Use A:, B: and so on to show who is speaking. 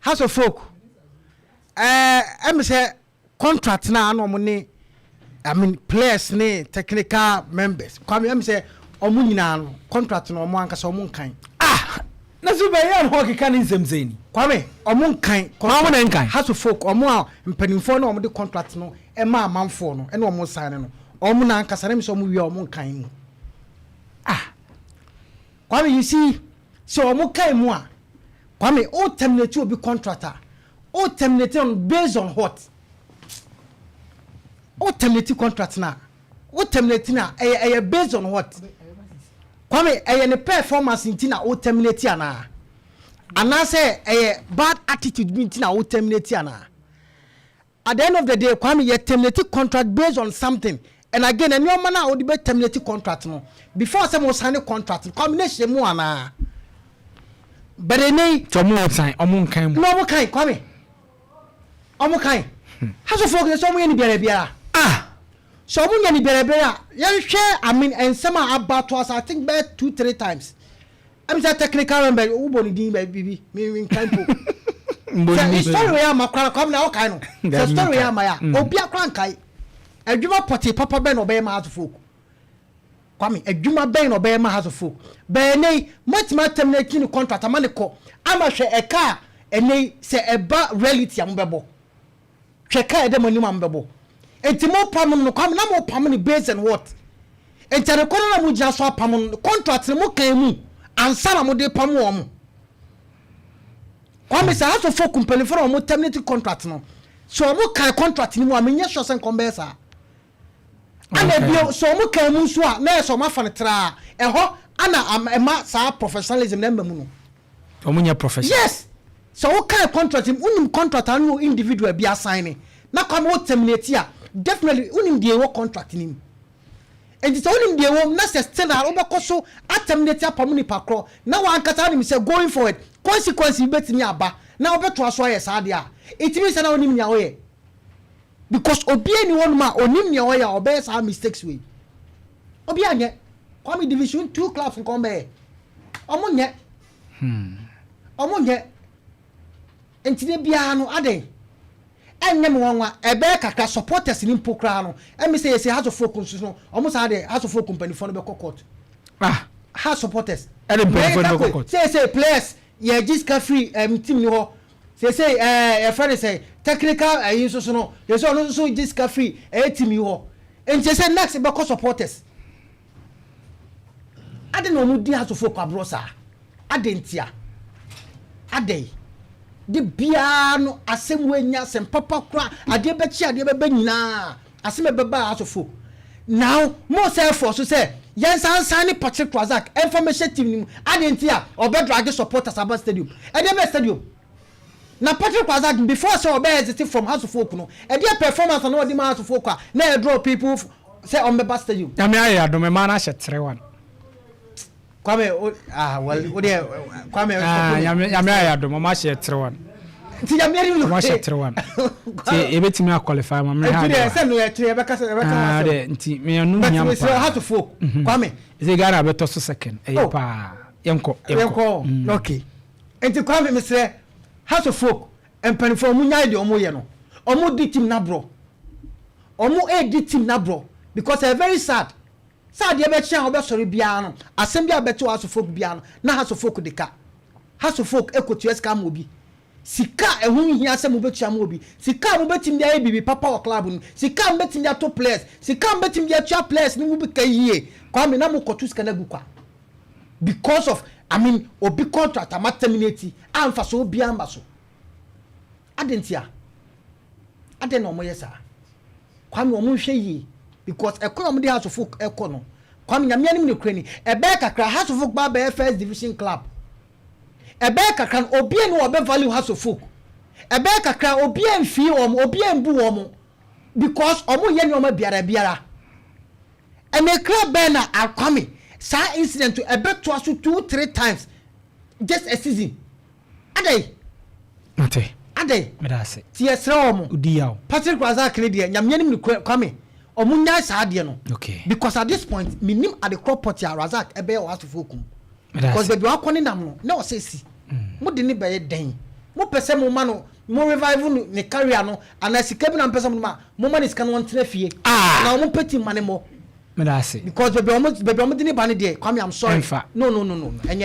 A: Hearts of Oak, ɛmi sɛ contract na ano ɔmo ne, I mean, players ne technical members, Kwame, ɛmi sɛ ɔmo nyinaa no contract na ɔmo ankasa ɔmo nkan.
B: Ah, na so bɛyɛ no ɔkeka ne nsɛm sɛ ni.
A: Kwame, ɔmo nkan.
B: Ɔmo na nkan.
A: Hearts of Oak, ɔmo a mpanimfoɔ na ɔmo de contract no ɛma amanfoɔ no ɛna ɔmo sign no, ɔmo na ankasa na mi sɛ ɔmo wie a, ɔmo nkan mu.
B: Ah.
A: Kwame, you see, sɛ ɔmo kan mu a, Kwame, o terminate obi contract a, o terminate on based on what? O terminate contract na o terminate na ɛyɛ based on what? Kwame, ɛyɛ ne performance nti na o terminate anaa, anaasɛ ɛyɛ bad attitude bi nti na o terminate anaa? At the end of the day, Kwame, yɛ terminate contract based on something. And again, nneɛma na o de bɛ terminate contract no, before sɛ mo sign contract, Kwame, ne hyɛ mu anaa bɛrɛ ne?
B: Nti ɔmo sign, ɔmo nkan mu.
A: Na ɔmo kan, Kwame, ɔmo kan. Hearts of Oak sɛ ɔmo yɛ ni biara biara.
B: Ah.
A: Sɛ ɔmo nyɛ ni biara biara, yɛnhwɛ, I mean, nsɛm a aba to us, I think bɛɛ two three times, ɛmi sɛ technical member wobɔ ne din bɛ bibi mi mi nkan po sɛ story yɛ ama kora, Kwame, na ɔkae no sɛ story yɛ ama yɛ a, obi akora nkae. Adwuma pɔtee papa bɛn na ɔbɛyɛ ma Hearts of Oak? Kwame, adwuma bɛn na ɔbɛyɛ ma Hearts of Oak? Bɛyɛ ne yi mɔtuma tɛm na ekyi ne contract ama ne kɔ ama hwɛ ɛka a ɛnɛ yi sɛ ɛba reality a mo bɛbɔ hwɛ ka ɛdɛ mo anim a mo bɛbɔ. Nti mo pam no, Kwame, na mo pam no based on what? Nti ɛde kɔnɔ na mo gyina so apam no, contract no mo kan mu ansa na mo de pam wɔn mo? Kwame, sɛ Hearts of Oak mpanyinfoɔ na wɔn terminate contract no, so wɔn kan contract no mu a, menyɛ sure sɛ nkɔm bɛyɛ saa. Ana bio sɛ wɔn kan mu nso a, na yɛ sɛ wɔn afa no traa ɛhɔ ana ɛma saa professionalism na ɛma mu no.
B: Ɔmo nyɛ professional.
A: Yes, sɛ wɔn kan contract mu, wonim contract ano individual bi asign ne na Kwame wɔ terminate a, definitely wonim deɛ ɛwɔ contract no mu. Nti sɛ wonim deɛ ɛwɔ mu na sɛ still a wobɛkɔ so aterminate apam nipa korɔ na wankasa wonim sɛ going forward consequence bi bɛtumi aba na wobɛtoa so ayɛ saa deɛ a, ɛtumi sɛ na wonim nea woyɛ, because obiara ni hɔnom a onim nea ɔyɛ a ɔbɛyɛ saa mistakes wei. Obiara nyɛ, Kwame. Division Two clubs nkɔn bɛyɛ, ɔmo nyɛ, ɔmo nyɛ. Nti de biara no aden ɛnyɛ mi nwanwa. Ɛbɛyɛ kakra, supporters ni mpo koraa no, ɛmi sɛ yɛsɛ Hearts of Oak nso no, ɔmo saa de Hearts of Oak mpanimfoɔ no bɛkɔ court.
B: Ah.
A: Hearts supporters.
B: Ɛde mpanimfoɔ no bɛkɔ court.
A: Sɛ players yɛ gye sika firi team ni hɔ, sɛ yɛfrɛ no sɛ technical ɛyi nso so no, yɛsɛ ɔno nso gye sika firi ɛyɛ team yi hɔ. Nti sɛ next bɛkɔ supporters ade na ɔmo di Hearts of Oak aborɔ saa ade ntia ade de biara no, asɛm wo enya asɛm papa kora, adeɛ bɛkyi, adeɛ bɛbɛ nyinaa, asɛm ɛbɛba Hearts of Oak. Now mo sɛ ɛfɔ so sɛ yɛn sansan ne Patrick Razak ɛnfa mɛhyɛ team ni mu ade nti a ɔbɛ drag supporters aba stadium. Ɛdeɛ bɛ stadium na Patrick Razak, before sɛ ɔbɛ exit from Hearts of Oak no, ɛdeɛ performance na ɔde ma Hearts of Oak a na ɛ draw people sɛ ɔmbɛba stadium?
B: Nyame ayɛ adom, ɛma no ahyɛ 3-1.
A: Kwame o, ah well, o deɛ, Kwame.
B: Ah, Nyame ayɛ adom, ɔmo ahyɛ 3-1.
A: Nti Nyame anim no.
B: Ɔmo ahyɛ 3-1 nti yɛbɛtumi aqualify ma mmerɛ ha.
A: Nti deɛ sɛ no yɛ kyerɛ yɛbɛka sɛ yɛbɛka
B: Ah,
A: asɛm.
B: Deɛ nti meyɛ no
A: but
B: hia
A: mesrɛ
B: paa.
A: Hearts of Oak, Kwame.
B: Ɛsɛ Ghana bɛtɔ so second, ɛyɛ
A: Oh.
B: paa. Yɛnkɔ.
A: Yɛnkɔ, okay. Nti Kwame, mesrɛ Hearts of Oak mpanimfoɔ, ɔmo nyae deɛ ɔmo yɛ no. Ɔmo di team naborɔ, ɔmo edi team naborɔ, because ɛyɛ very sad sɛ adeɛ bɛkyɛn a ɔbɛsɔre biara no, asɛm bi a bɛte wɔ Hearts of Oak biara no, na Hearts of Oak de ka. Hearts of Oak ekotua sika ama obi, sika a ɛho hia sɛ mo bɛtua ma obi, sika a mo bɛtumi de ayɛ biribi papa wɔ club no, sika a mo bɛtumi de ato players, sika a mo bɛtumi de atua players ne mo bi ka yie. Kwame, na mo kɔto sika no agu kwa because of, I mean, obi contract ama terminate a nfa so obi amba so adi. Ntia adi na ɔmo yɛ saa, Kwame, ɔmo nhwɛ yie, because ɛkɔ a ɔmo de Hearts of Oak ɛkɔ no, Kwame, Nyame anim ne kura ni, ɛbɛyɛ kakra Hearts of Oak ba bɛyɛ first division club. Ɛbɛyɛ kakra no, obi ni ɔbɛ value Hearts of Oak. Ɛbɛyɛ kakra, obi nfi wɔn, obi nbu wɔn, because ɔmo yɛ nneɛma biara biara. Ɛnna ekura bɛn na akwame saa incident ɛbɛtoa so two three times just a season adai.
B: Mate.
A: Adai.
B: Meda ase.
A: Ti yɛsrɛ wɔn.
B: Odi yaw.
A: Patrick Razak ne deɛ, Nyame anim ne kura, Kwame, ɔmo nya saa adeɛ no. Because at this point, minim adekorɔ pɔte a Razak ɛbɛyɛ wɔ asofo kum.
B: Meda
A: because
B: ase.
A: baabi wakɔ ne nam no na ɔsɛ si mo de ne bɛyɛ dɛn. Mo pɛ sɛ mo ma no, mo revive no ne career no, ana sika bi na mo pɛ sɛ mo ma, mo ma ne sika no, wɔn tena fie.
B: Ah!
A: Na wɔn pɛ team ma ne mɔ.
B: Meda ase.
A: Because baabi a wɔn de ne ba ne deɛ, Kwame, I'm sorry.
B: Ɛmfa.
A: No, no, no, no, ɛnyɛ.